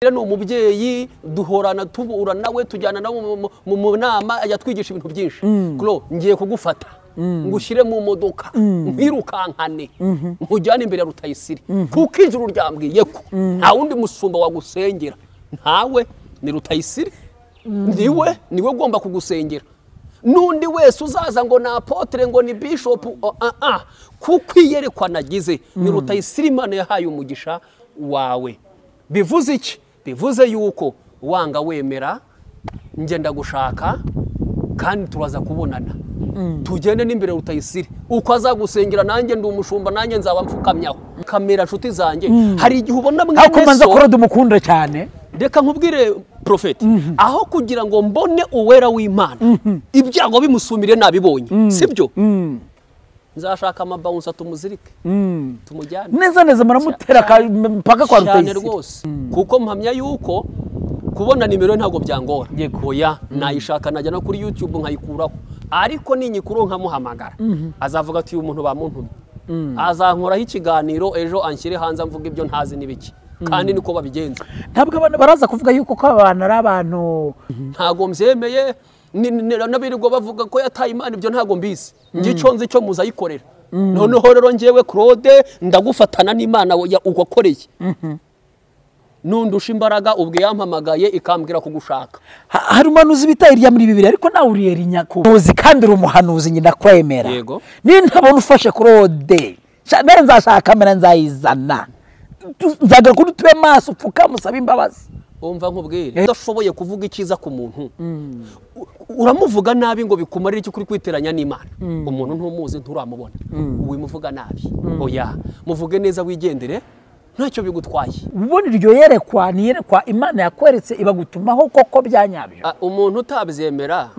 Ni umubyeyi duhorana tubura nawe tujyana nawe mu nama yatwigisha ibintu byinshi. Klo ngiye kugufata ngushyire mu modoka nkirukankane nkujyane imbere ya Rutayisire kuko ijuru ryambwiye ko nta wundi musumba wagusengera ntawe, ni Rutayisire, niwe niwe ugomba kugusengera. Nundi wese uzaza ngo na apotre ngo ni bishop kuko iyerekwa nagize ni Rutayisire Imana yahaye umugisha wawe. Bivuze iki? Bivuze yuko wanga wemera ngenda gushaka kandi turaza kubonana tugende n'imbere Rutayisire uko azagusengera nanjye ndi umushumba nanjye nzaba mfukamyaho kamera nshuti zanjye. Hari igihe ubona mwene so ko mukunda cyane, reka nkubwire prophet, aho kugira ngo mbone uwera w'Imana ibyago bimusumire nabibonye, sibyo? Nzashaka amabounce tumuzirike tumujyane neza neza muramutera mpaka kwa Rutayisire rwose, kuko mpamya yuko kubona nimero ntago byangora. Oya nayishaka najya no kuri YouTube nkayikuraho, ariko ninyikuru nkamuhamagara azavuga ati uyu muntu bamuntumye, azankoraho ikiganiro ejo anshyire hanze mvuga ibyo ntazi nibiki. Kandi niko babigenza. Ntabwo abantu baraza kuvuga yuko ko abantu ari abantu ntago mbyemeye n'abirirwa bavuga ko yataye Imana, ibyo ntago mbizi. Ngico nzi cyo muzayikorera. Noneho rero ngewe Claude ndagufatana n'Imana ugakoreye. Nundusha imbaraga ubwe yampamagaye ikambwira kugushaka. Hari umuhanuzi bita Eliya muri Bibiliya, ariko nawe uri Eliya nyakuzi kandi uri umuhanuzi nyina kwemera. Nintabona ufashe Claude nzashaka kamera nzayizana. Nzaga kuri tube maso upfuka musaba imbabazi. Umva nkubwire, udashoboye kuvuga ikiza ku muntu uramuvuga nabi ngo bikumarire icyo kuri kwiteranya n'Imana. Umuntu ntumuzi nturamubona, wimuvuga nabi. Oya muvuge neza wigendere ntacyo bigutwaye. Ubona iryo yerekwa ni yerekwa Imana yakweretse ibagutumaho koko byanyabyo. Umuntu utabyemera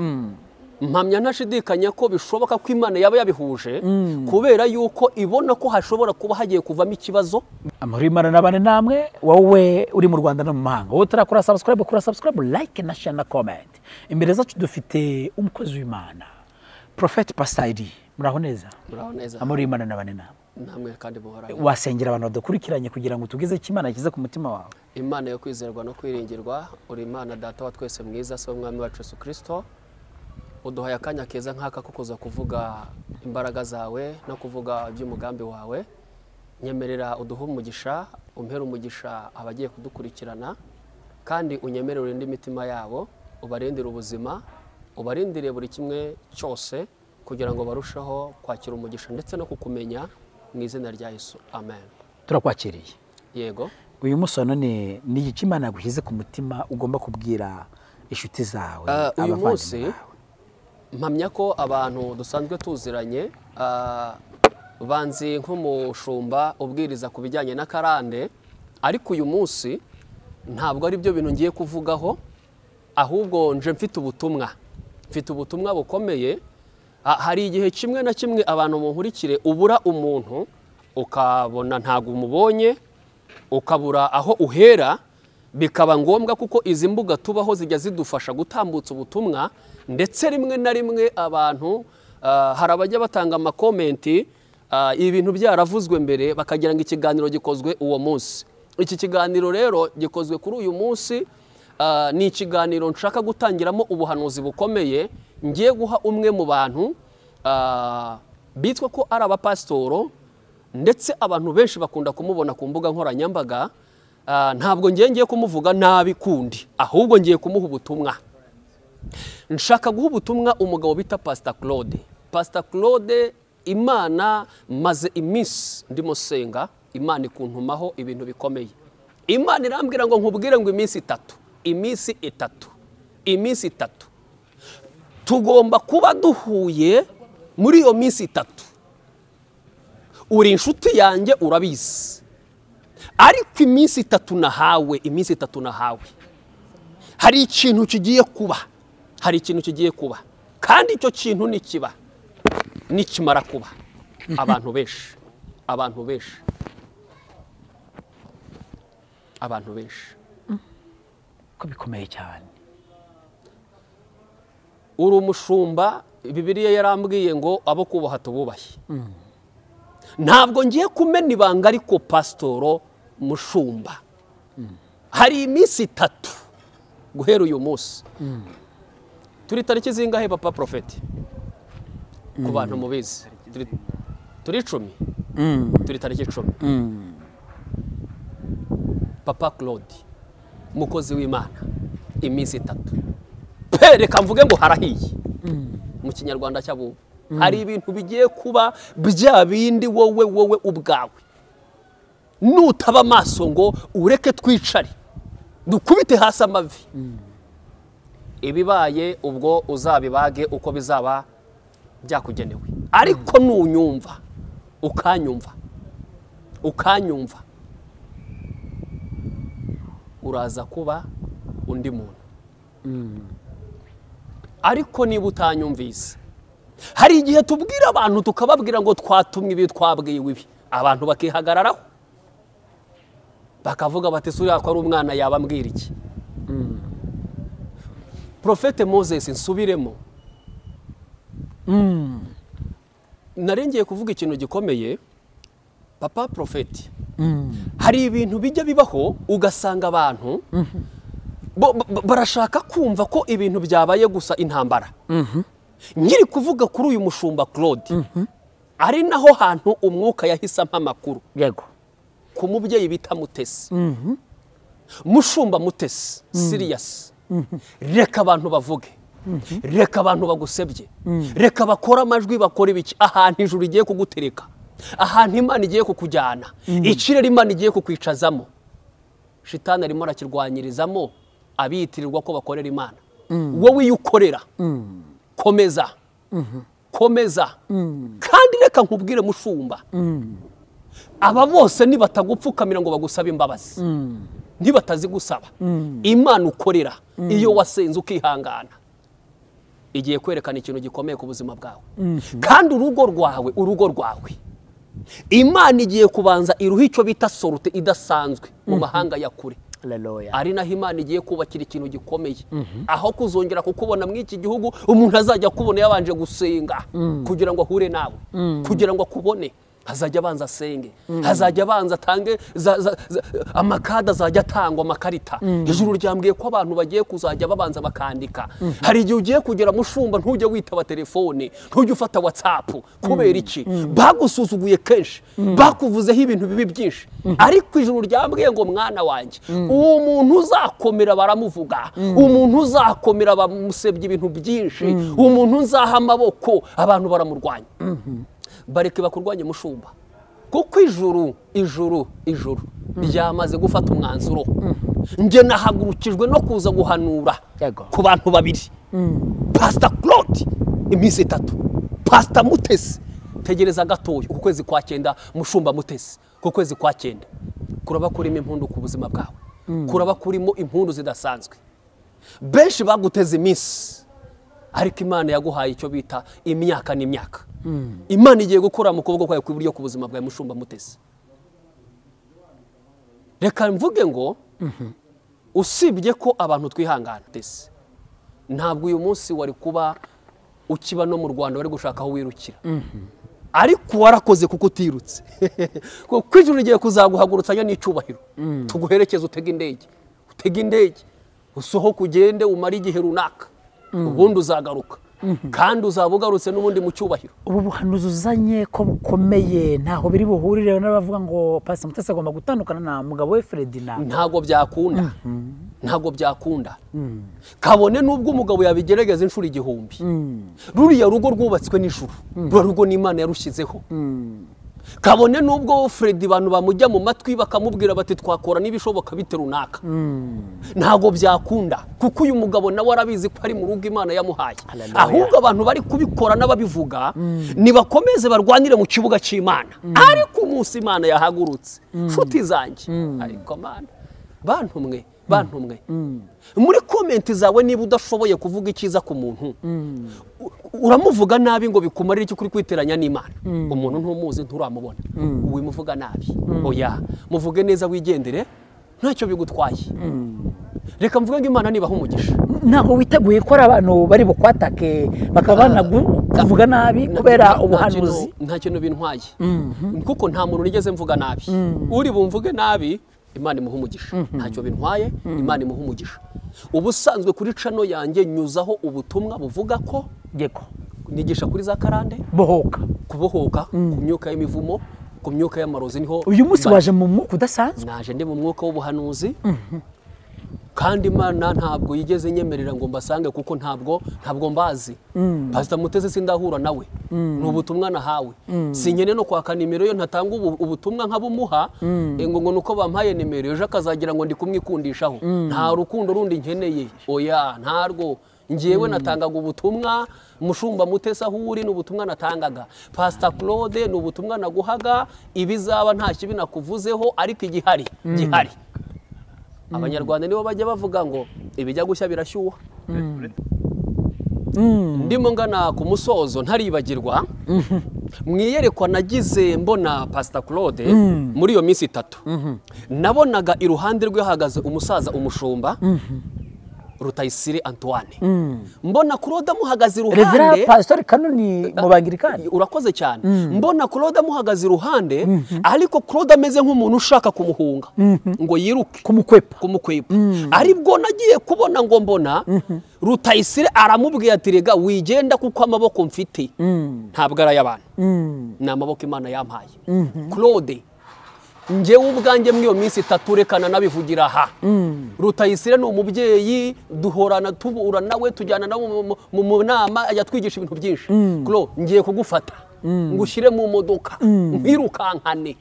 mpamya ntashidikanya ko bishoboka ko Imana yaba yabihuje kubera yuko ibona ko hashobora kuba hagiye kuvamo ikibazo. Amahoro y'Imana nabane namwe, wowe uri mu Rwanda no mu mahanga, wowe utarakora subscribe, kora subscribe, like na share na comment. Imbere zacu dufite umukozi w'Imana Prophet Pastor Eli. Muraho neza? Muraho neza. Amahoro y'Imana nabane namwe. Namwe kandi muhorane. Wasengera abantu badukurikiranye kugira ngo tugeze icyo Imana kize ku mutima wawe. Imana yo kwizerwa no kwiringirwa, uri Imana data wa twese mwiza, so mwami wacu Yesu Kristo, uduhaye akanya keza nk'aka ko kuza kuvuga imbaraga zawe no kuvuga iby'umugambi wawe. Nyemerera uduhe umugisha, umpere umugisha abagiye kudukurikirana, kandi unyemerere urinde imitima yabo, ubarindire ubuzima, ubarindire buri kimwe cyose kugira ngo barusheho kwakira umugisha ndetse no kukumenya mu izina rya Yesu. Amen. Turakwakiriye. Yego. Uyu munsi none ni iki Imana yagushyize ku mutima ugomba kubwira inshuti zawe? Uyu munsi mpamya ko abantu dusanzwe tuziranye banzi nk'umushumba ubwiriza ku bijyanye n'akarande, ariko uyu munsi ntabwo ari byo bintu ngiye kuvugaho, ahubwo nje mfite ubutumwa, mfite ubutumwa bukomeye. Hari igihe kimwe na kimwe abantu munkurikire ubura umuntu ukabona ntago umubonye, ukabura aho uhera, bikaba ngombwa kuko izi mbuga tubaho zijya zidufasha gutambutsa ubutumwa, ndetse rimwe na rimwe abantu hari abajya batanga amakomenti ibintu byaravuzwe mbere bakagira ngo ikiganiro gikozwe uwo munsi. Iki kiganiro rero gikozwe kuri uyu munsi, ni ikiganiro nshaka gutangiramo ubuhanuzi bukomeye ngiye guha umwe mu bantu bitwa ko ari abapasitoro, ndetse abantu benshi bakunda kumubona ku mbuga nkoranyambaga. Ntabwo ngiye kumuvuga nabi kundi, ahubwo ngiye kumuha ubutumwa. Nshaka guha ubutumwa umugabo bita Pastor Claude. Pastor Claude, Imana maze iminsi ndimo senga, Imana ikuntumaho ibintu bikomeye. Imana irambwira ngo nkubwire ngo iminsi itatu, iminsi itatu, iminsi itatu tugomba kuba duhuye. Muri iyo minsi itatu uri inshuti yanjye urabizi, ariko iminsi itatu nahawe, iminsi itatu nahawe, hari ikintu kigiye kuba, hari ikintu kigiye kuba, kandi icyo kintu nikiba, nikimara kuba, abantu benshi, abantu benshi, abantu benshi ko bikomeye cyane. Uri umushumba, Bibiliya yarambwiye ngo abo kubaha tububahe. Ntabwo ngiye kumena ibanga, ariko pasitoro mushumba Hari iminsi 3 guhera uyu munsi. Turi tariki zingahe papa Prophet? Ku bantu mubizi. Turi 10. Turi tariki 10. Papa Claude, mukozi w'Imana, iminsi 3. Pe reka mvuge ngo harahiye. Mu kinyarwanda cy'abubu. Hari ibintu bigiye kuba bya bindi wowe ubwawe. Nutaba amaso ngo ureke twicare, dukubite hasi amavi. Ibibaye ubwo uzabibage uko bizaba byakugenewe. Ariko nunyumva, ukanyumva, uraza kuba undi muntu. Ariko niba utanyumvise, hari igihe tubwira abantu tukababwira ngo twatumwe ibi, twabwiwe ibi, abantu bakihagararaho bakavuga bati suriya ko ari umwana yabambwira iki. Prophet Moses, nsubiremo. Narengeye kuvuga ikintu gikomeye papa Prophet. Hari ibintu bijya bibaho ugasanga abantu barashaka kumva ko ibintu byabaye gusa intambara. Nkiri kuvuga kuri uyu mushumba Claude, ari naho hantu umwuka yahise ampa amakuru. Yego. Ku mubyeyi bita Mutesi. Mushumba Mutesi, serious. Reka abantu bavuge. Reka abantu bagusebye. Reka bakora amajwi, bakora ibiki. Ahantu ijuru igiye kugutereka, ahantu Imana igiye kukujyana, ikirere Imana igiye kukwicazamo, shitani arimo arakirwanyirizamo abitirirwa ko bakorera Imana. Wowe iyo ukorera, komeza, komeza. Kandi reka nkubwire mushumba, aba bose nibatagupfukamira ngo bagusabe imbabazi, nibatazigusaba, Imana ukorera iyo wasenze ukihangana igiye kwerekana ikintu gikomeye ku buzima bwawe. Kandi urugo rwawe Imana igiye kubanza iruha icyo bita sorute idasanzwe mu mahanga ya kure. Ari naho Imana igiye kubakira ikintu gikomeye, aho kuzongera kukubona muri iki gihugu umuntu azajya kubona yabanje gusenga kugira ngo ahure nawe, kugira ngo akubone hazajya abanza asenge, hazajya abanza atange amakada, azajya atangwa amakarita. Ijuru ryambwiye ko abantu bagiye kuzajya babanza bakandika. Hari igihe ugiye kugera mushumba ntujye witaba telefone, ntujye ufata WhatsApp. Kubera iki? Bagusuzuguye kenshi, bakuvuzeho ibintu bibi byinshi. Ariko ijuru ryambwiye ngo mwana wanjye, uwo muntu uzakomera baramuvuga, umuntu uzakomera bamusebye ibintu byinshi, umuntu nzaha amaboko abantu baramurwanya. Bareke bakurwanye mushumba, kuko ijuru ryamaze gufata umwanzuro. Nje nahagurukijwe no kuza guhanura ku bantu babiri, Pastor Claude iminsi 3, Pastor Mutesi. Tegereza gatoya, uku kwezi kwa 9 mushumba Mutesi, ku kwezi kwa 9 kuraba kurimo impundu ku buzima bwawe, kuraba kurimo impundu zidasanzwe. Benshi baguteze iminsi, ariko Imana yaguhaye icyo bita imyaka n'imyaka. Imana igiye gukora mu kuboko kwawe kw'iburyo ku buzima bwawe mushumba Mutesi. Reka mvuge ngo usibye ko abantu twihangana, Mutesi, ntabwo uyu munsi wari kuba ukiba no mu Rwanda wari gushaka aho wirukira. Ariko warakoze kuko utirutse. Kuko ijuru rigiye kuzaguhagurutsanya n'icyubahiro, tuguherekeze utege indege, usohoke ugende umare igihe runaka, ubundi uzagaruka. Kandi uzabugarutse n'ubundi mu cyubahiro. Ubu buhanuzi uzanye ko bukomeye, ntaho biri buhurire n'abavuga ngo Pastor Mutesi agomba gutandukana na mugabo we Ferdinand. Ntago byakunda. Ntago byakunda. Kabone nubwo umugabo yabigerageza inshuro 1000. Ruriya rugo rwubatswe n'ijuru. Ruriya rugo n'Imana yarushyizeho. Kabone nubwo Fred abantu bamujya mu matwi bakamubwira bati twakora n'ibishoboka bite runaka, ntago byakunda, kuko uyu mugabo nawe arabizi ko ari mu rugo Imana yamuhaye. Ahubwo abantu bari kubikora n'ababivuga nibakomeze barwanire mu kibuga cy'Imana. Ariko umunsi Imana yahagurutse, nshuti zanjye, ariko Mana bantumwe muri comment zawe, niba udashoboye kuvuga icyiza ku muntu, uramuvuga nabi ngo bikumarire icyo kuri kwiteranya n'Imana. Umuntu ntumuzi, nturamubona, uwimuvuga nabi, oya muvuge neza wigendere, ntacyo bigutwaye. Reka mvuge ngo Imana nibaha umugisha. Ntabwo witeguye ko ari abantu bari bukwatake bakaba banakuvuga nabi kubera ubuhanuzi? Nta kintu bintwaye, kuko nta muntu nigeze mvuga nabi. Uri bumvuge nabi Imana imuha umugisha, ntacyo bintwaye, Imana imuha umugisha. Ubusanzwe kuri cano yanjye nyuzaho ubutumwa buvuga ko yego nigisha kuri za karande, bohoka, kubohoka ku myuka y'imivumo, ku myuka y'amarozi. Niho uyu munsi waje mu mwuka udasanzwe. Naje ndi mu mwuka w'ubuhanuzi. Kandi Imana ntabwo yigeze nyemerera ngo mbasange kuko ntabwo mbazi. Pastor Mutesi sindahura nawe, ni ubutumwa nahawe. Sinkene no kwaka nimero yo ntatanga ubutumwa nkabumuha ngo nuko bampaye nimero ejo akazagira ngo ndi kumwikundishaho. Nta rukundo rundi nkeneye, oya ntarwo. Njyewe natangaga ubutumwa, Mushumba Mutesi aho uri ni ubutumwa natangaga, Pastor Claude ni ubutumwa naguhaga, ibizaba nta kibi nakuvuzeho ariko igihari gihari. Abanyarwanda nibo bajya bavuga ngo ibijya gushya birashyuha. Ndimo ngana ku musozo ntaribagirwa mwiyerekwa nagize mbona Pastor Claude muri iyo minsi itatu. Nabonaga iruhande rwe hahagaze umusaza umushumba Rutayisire Antoine. Mbona Claude amuhagaze iruhande. Reverend Pastor Kanoni mubangirikani. Urakoze cyane. Mbona Claude amuhagaze iruhande, ariko Claude ameze nk'umuntu ushaka kumuhunga ngo yiruke, kumukwepa. Aribwo nagiye kubona ngo mbona Rutayisire aramubwiye ati rega wigenda kuko amaboko mfite ntabwo ari ay'abantu, ni amaboko Imana yampaye. Claude njyewe ubwanjye muri iyo minsi itatu rekana nabivugira aha. Rutayisire ni umubyeyi duhorana tubura nawe tujyana nawe mu nama yatwigisha ibintu byinshi. Claude ngiye kugufata ngushyire mu modoka nkirukankane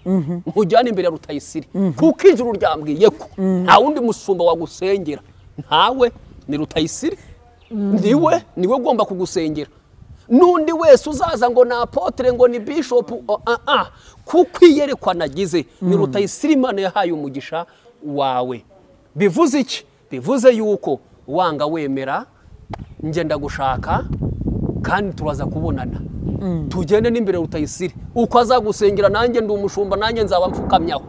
nkujyane imbere ya Rutayisire kuko ijuru ryambwiye ko nta wundi musumba wagusengera, ntawe, ni Rutayisire, niwe ugomba kugusengera. Nundi wese uzaza ngo na apotre ngo ni bishop, kuko iyerekwa nagize ni Rutayisire Imana yahaye umugisha wawe. Bivuze iki? Bivuze yuko wanga wemera ngenda gushaka kandi turaza kubonana, tugende n'imbere Rutayisire uko azagusengera nanjye ndi umushumba, nanjye nzaba mfukamyaho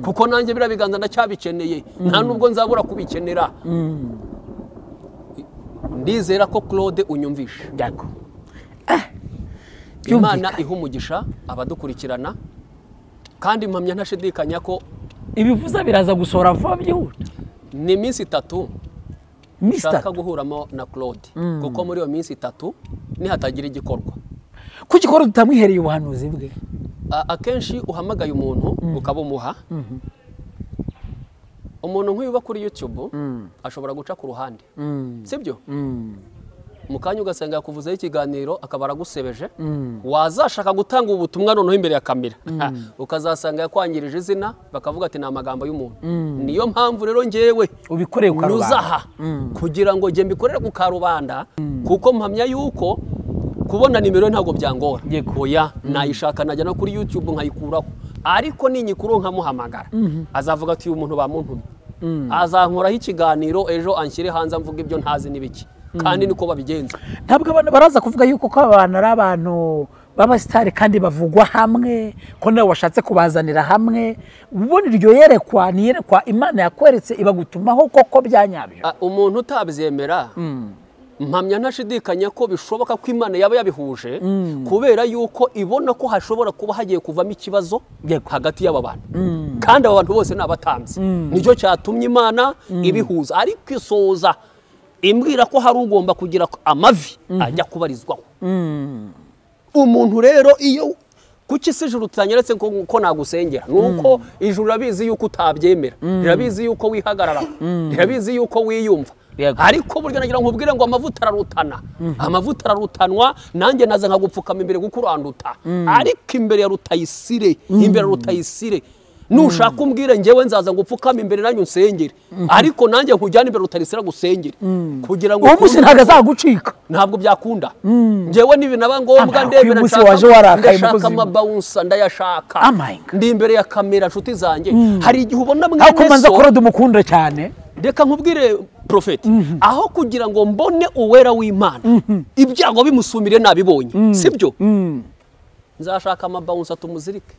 kuko nanjye bira biganza ndacyabikeneye, nta nubwo nzabura kubikenera. Ndizera ko Claude unyumvishe. Yego. Imana iha umugisha abadukurikirana, kandi mpamya ntashidikanya ko ibivuza biraza gusohora vuba byihuta. Ni iminsi itatu nshaka guhuramo na Claude, kuko muri iyo minsi itatu nihatagira igikorwa. Kuki Claude utamwihereye ubuhanuzi bwe? Akenshi uhamagaye umuntu ukabumuha. Umuntu nk'uyu uba kuri YouTube ashobora guca ku ruhande, sibyo? Mu kanya ugasanga yakuvuzeho ikiganiro akaba aragusebeje, wazashaka gutanga ubutumwa noneho imbere ya kamera ukazasanga yakwangirije izina, bakavuga ati ni amagambo y'umuntu. Niyo mpamvu rero njyewe ubikoreye ku karubanda kugira ngo njye mbikorere ku karubanda, kuko mpamya yuko kubona nimero ntabwo byangora. Oya, nayishaka najya no kuri YouTube nkayikuraho, ariko ninyikuru nkamuhamagara azavuga ati uyu muntu bamuntumye, azankoraho ikiganiro ejo anshyire hanze mvuga ibyo ntazi n'ibiki. Kandi niko babigenza. Ntabwo abantu baraza kuvuga yuko ko abantu ari abantu b'abasitari kandi bavugwa hamwe, ko nawe washatse kubazanira hamwe. Ubona iryo yerekwa ni yerekwa Imana yakweretse ibagutumaho koko byanyabyo. Umuntu utabyemera mpamya ntashidikanya ko bishoboka ko Imana yaba yabihuje, kubera yuko ibona ko hashobora kuba hagiye kuvamo ikibazo hagati y'aba bantu, kandi aba bantu bose ni abatambyi. Nicyo cyatumye Imana ibihuza, ariko isoza imbwira ko hari ugomba kugira amavi ajya kubarizwaho. Umuntu rero iyo kuki se ijuru utanyeretse ko nagusengera, nuko ijuru rabizi yuko utabyemera, rirabizi yuko wihagarara, rirabizi yuko wiyumva. Ariko burya nagira nkubwire ngo amavuta ararutana, amavuta ararutanwa, nanjye naza nkagupfukama imbere kuko uranduta, ariko imbere ya Rutayisire, imbere ya Rutayisire nushaka umbwire njyewe nzaza ngupfukama imbere nanyu nsengere, ariko nanjye nkujyana imbere Rutayisire gusengere kugira ngo uwo munsi ntago azagucika, ntabwo byakunda. Njyewe nibinaba ngombwa ndemera nshaka amabawunsa ndayashaka, ndi imbere ya kamera nshuti zanjye. Hari igihe ubona mwene so manza Claude umukunda cyane. Reka nkubwire Prophet, aho kugira ngo mbone uwera w'Imana ibyago bimusumire nabibonye, sibyo? Nzashaka amabawunsa tumuzirike,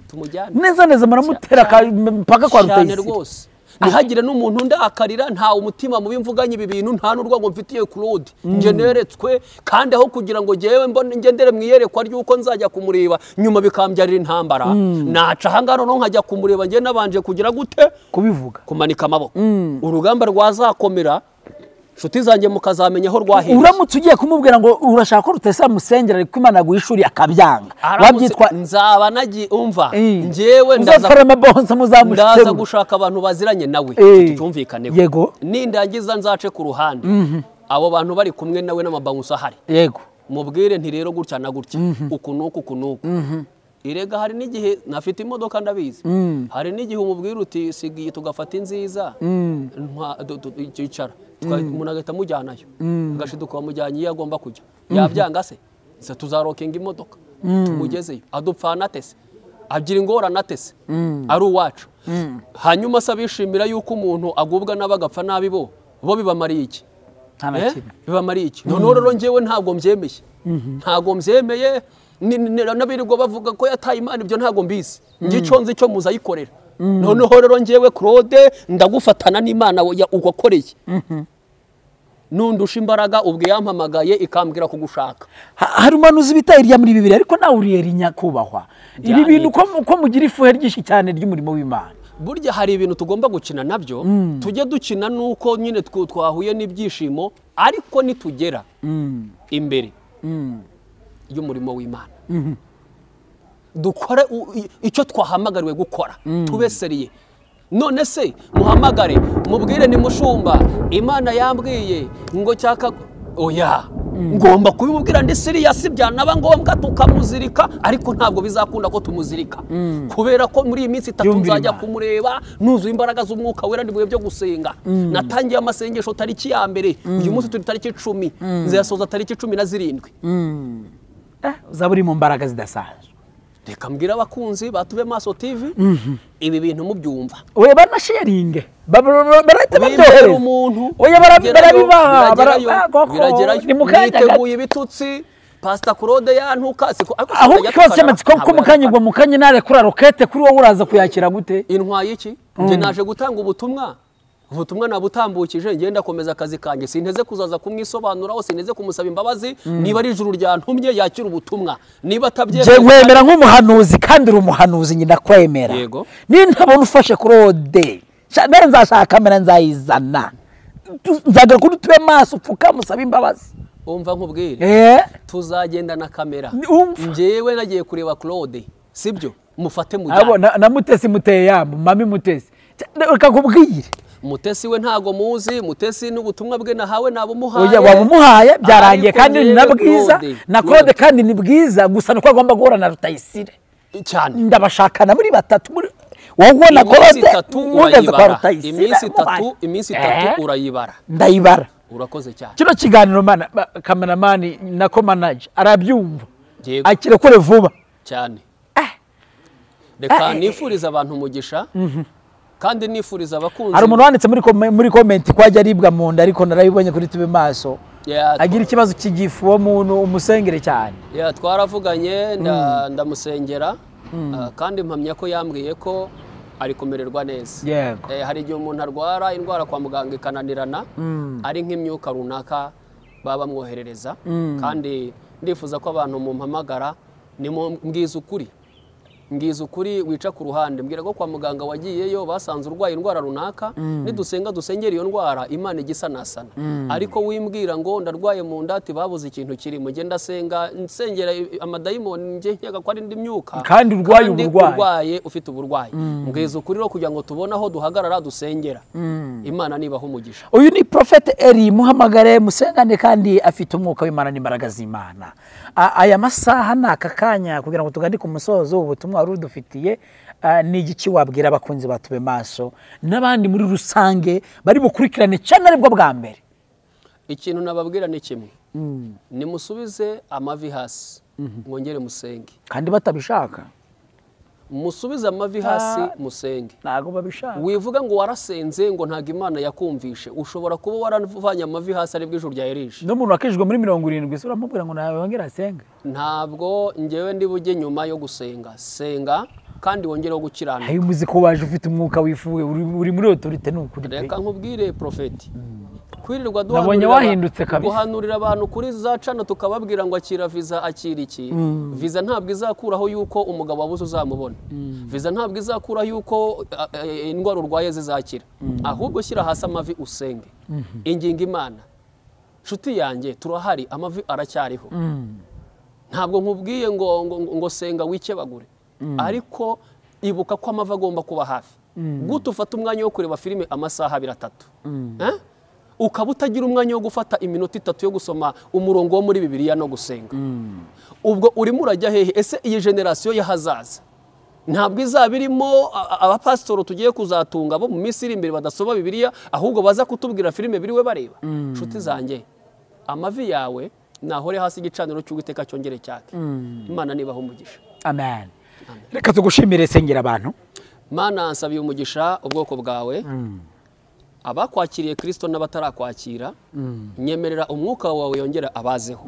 tumujyane neza neza, muramutera mpaka kwa Rutayisire rwose. Ntihagire n'umuntu ndakarira, nta umutima mubi mvuganye ibi bintu, nta n'urwango mfitiye Claude. Nje neretswe, kandi aho kugira ngo jewe mbone ngendere mu iyerekwa ry'uko nzajya kumureba nyuma bikambyarira intambara, naca aha ngaha noneho nkajya kumureba nge nabanje kugira gute? Kubivuga, kumanika amaboko. Urugamba rwazakomera, nshuti zanjye mukazamenya aho rwahereye. Uramutse ugiye kumubwira ngo urashaka ko Rutayisire amusengera ariko Imana aguhishuriye akabyanga, wabyitwa nzaba nagiye umva njyewe ndaza gushaka abantu baziranye nawe tucyumvikaneho. Yego. Nindangiza nzace ku ruhande abo bantu bari kumwe nawe n'amabawunsa ahari. Yego. Mubwire nti rero gutya na gutya, uku nuku uku nuku. Irega hari n'igihe nafite imodoka ndabizi, hari n'igihe umubwira uti sigiye tugafata inziza icara, umuntu agahita amujyanayo, agashiduka bamujyanye iyo agomba kujya. Yabyanga se tuzarokinga imodoka tumugezeyo, adupfana atese, agira ingorane atese, ari uwacu. Hanyuma se abishimira yuko umuntu agubwa n'abagapfa nabi bo bibamariye iki? Bibamariye iki? Noneho rero njyewe ntabwo mbyemeye, ntabwo mbyemeye. N'abirirwa bavuga ko yataye Imana, ibyo ntabwo mbizi, ngico nzi cyo muzayikorera. Noneho rero njyewe Claude ndagufatana n'Imana ugakoreye, nundusha imbaraga ubwo yampamagaye ikambwira kugushaka. Hari umuhanuzi bita Eliya muri Bibiliya, ariko nawe uri Eliya nyakubahwa. Ibi bintu ko mugira ifuhe ryinshi cyane ry'umurimo w'Imana. Burya hari ibintu tugomba gukina nabyo, tujye dukina nuko nyine twahuye n'ibyishimo, ariko nitugera imbere y'umurimo w'Imana dukore icyo twahamagariwe gukora, tube seriye. None se muhamagare mubwire ni mushumba Imana yambwiye ngo cyaka, oya ngomba kubimubwira ndi serious, byanaba ngombwa tukamuzirika, ariko ntabwo bizakunda ko tumuzirika, kubera ko muri iyi minsi itatu nzajya kumureba nuzuye imbaraga z'umwuka wera, ndi mu byo gusenga. Natangiye amasengesho tariki ya mbere, uyu munsi turi tariki 10, nzayasoza tariki 17. Uzaba uri mu mbaraga zidasanzwe. Reka mbwira abakunzi batube Maso TV ibi bintu mubyumva. Oya banasharinge, barahita babyohereza umuntu. Oya barabibaha, biragerayo. Niteguye ibitutsi Pastor Claude yantuka siko, ahubwo ikibazo cy'amatsiko ko mukanya ngo mukanya narekura rokete kuri wowe uraza kuyakira gute? Intwaye iki? Nje naje gutanga ubutumwa, ubutumwa nabutambukije, ngenda komeza akazi kanjye, sinteze kuzaza kumwisobanuraho, sinteze kumusaba imbabazi. Niba ari ijuru ryantumye yakira ubutumwa, niba atabyemera je nkwemera nk'umuhanuzi, kandi uri umuhanuzi nyina kwemera. Nintabona ufashe Claude, nzashaka kamera nzayizana, nzagaruka kuri Tube Maso upfuka musaba imbabazi. Umva nkubwire, tuzagenda na kamera. Njyewe nagiye kureba Claude, sibyo? Mufate mujyane. Na Mutesi muteye yambo, mami Mutesi, reka nkubwire. Mutesi we ntago muzi, Mutesi n'ubutumwa bwe nahawe nabumuhaye. Oya wabumuhaye byarangiye, kandi ni na bwiza na Claude, kandi ni bwiza gusa nuko agomba guhura na Rutayisire cyane. Ndabashakana muri batatu, muri wowe na Claude mugeze kwa Rutayisire. Iminsi itatu urayibara. Ndayibara. Urakoze cyane. Kino kiganiro mana cameraman na ko manager arabyumva, akirekure vuba cyane. Reka nifuriza abantu umugisha, kandi nifuriza abakunzi. Hari umuntu wanditse muri comment ko ajya aribwa mu nda, ariko narabibonye kuri Tube Maso, agira ikibazo cy'igifu, uwo muntu umusengere cyane. Twaravuganye ndamusengera, kandi mpamya ko yambwiye ko ari kumererwa neza. Hari igihe umuntu arwara indwara kwa muganga ikananirana, ari nk'imyuka runaka baba bamwoherereza, kandi ndifuza ko abantu mumpamagara nimumbwiza ukuri. Ngiza ukuri wica ku ruhande, mbwira ko kwa muganga wagiyeyo basanze urwaye indwara runaka, nidusenga dusengera iyo ndwara Imana igisanasana. Ariko wimbwira ngo ndarwaye mu nda ati babuze ikintu kiri, mugenda ndasenga nsengera amadayimoni nje nkeka ko ari indi myuka, kandi urwaye uburwayi ufite uburwayi. Mbwiza ukuri ro kugira ngo tubone aho duhagarara dusengera. Imana nibaho umugisha. Uyu ni Prophet Eli, muhamagare musengane, kandi afite umwuka w'Imana n'imbaraga z'Imana. Aya masaha naka kanya kugira ngo tugane ku musozo ubutumwa wari udufitiye, ni igiki wabwira abakunzi ba Tube Maso n'abandi muri rusange bari bukurikirane cyane aribwo bwa mbere? Ikintu nababwira ni kimwe, nimusubize amavi hasi mwongere musenge. Kandi batabishaka musubize amavi hasi musenge. Ntago babishaka. Wivuga ngo warasenze ngo ntago Imana yakumvishe, ushobora kuba waravanye amavi hasi ari bw'ijuru rya Elisha. N'umuntu wakijwe muri 70 se uramubwira ngo nawe wongera asenge? Ntabwo njyewe ndi bujye nyuma yo gusenga. Senga kandi wongereho gukiranuka. Ayo muzi ko waje ufite umwuka wifuwe, uri muri autorité ni ukuri pe. Reka nkubwire profeti, kwirirwa Nabonye wahindutse kabisa. Guhanurira abantu kuri za cano tukababwira ngo akira visa, akira iki. Visa ntabwo izakuraho yuko umugabo wabuze uzamubona. Visa ntabwo izakuraho yuko indwara urwaye zizakira. Ahubwo shyira hasi amavi usenge. Inginga Imana. Nshuti yanjye turahari, amavi aracyariho. Ntabwo nkubwiye ngo senga wikebagure. Ariko ibuka ko amavi agomba kuba hafi. Gute ufata umwanya wo kureba filime amasaha 2 3. Ukaba utagira umwanya wo gufata iminota 3 yo gusoma umurongo wo muri Bibiliya no gusenga. Ubwo urimo urajya hehe? Ese iyi generation y'ahazaza ntabwo izaba irimo abapasitoro tugiye kuzatunga bo mu minsi iri imbere badasoma Bibiliya, ahubwo baza kutubwira filime biriwe bareba? Nshuti zanjye, amavi yawe nahore hasi igicaniro cy'Uwiteka cyongere cyake. Imana nibaho umugisha. Amen. Reka tugushimire, sengera abantu. Mana, nsabiye umugisha ubwoko bwawe. Abakwakiriye Kristo n'abatarakwakira, nyemerera umwuka wawe yongera abazeho.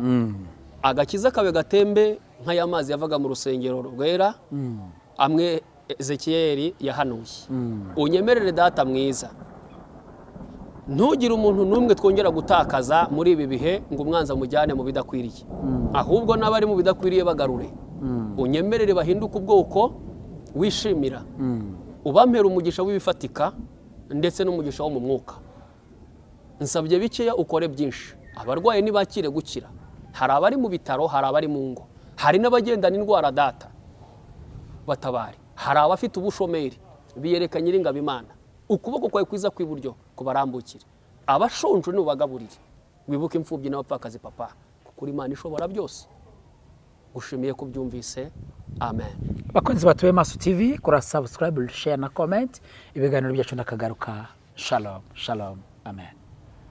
Agakiza kawe gatembe nk'aya mazi yavaga mu rusengero rwera, amwe Ezekiyeli yahanuye. Unyemerere data mwiza, ntugire umuntu n'umwe twongera gutakaza muri ibi bihe ngo umwanzi amujyane mu bidakwiriye, ahubwo n'abari mu bidakwiriye bagarure. Unyemerere bahinduke ubwoko wishimira, ubampera umugisha w'ibifatika ndetse n'umugisha wo mu mwuka. Nsabye bikeya ukore byinshi. Abarwaye nibakire gukira. Hari abari mu bitaro, hari abari mu ngo, hari n'abagendana indwara data batabare. Hari abafite ubushomeri, biyereka Nyiringabo Imana. Ukuboko kwawe kwiza kw'iburyo kubarambukire. Abashonje n'ubagaburire. Wibuke imfubyi n'abapfakazi papa, kuko Imana ishobora byose. Gushimiye ko byumvise. Amen. Bakunzi batuye Maso TV, kora subscribe, share na comment. Ibiganiro byacu nakagaruka. Shalom, shalom. Amen.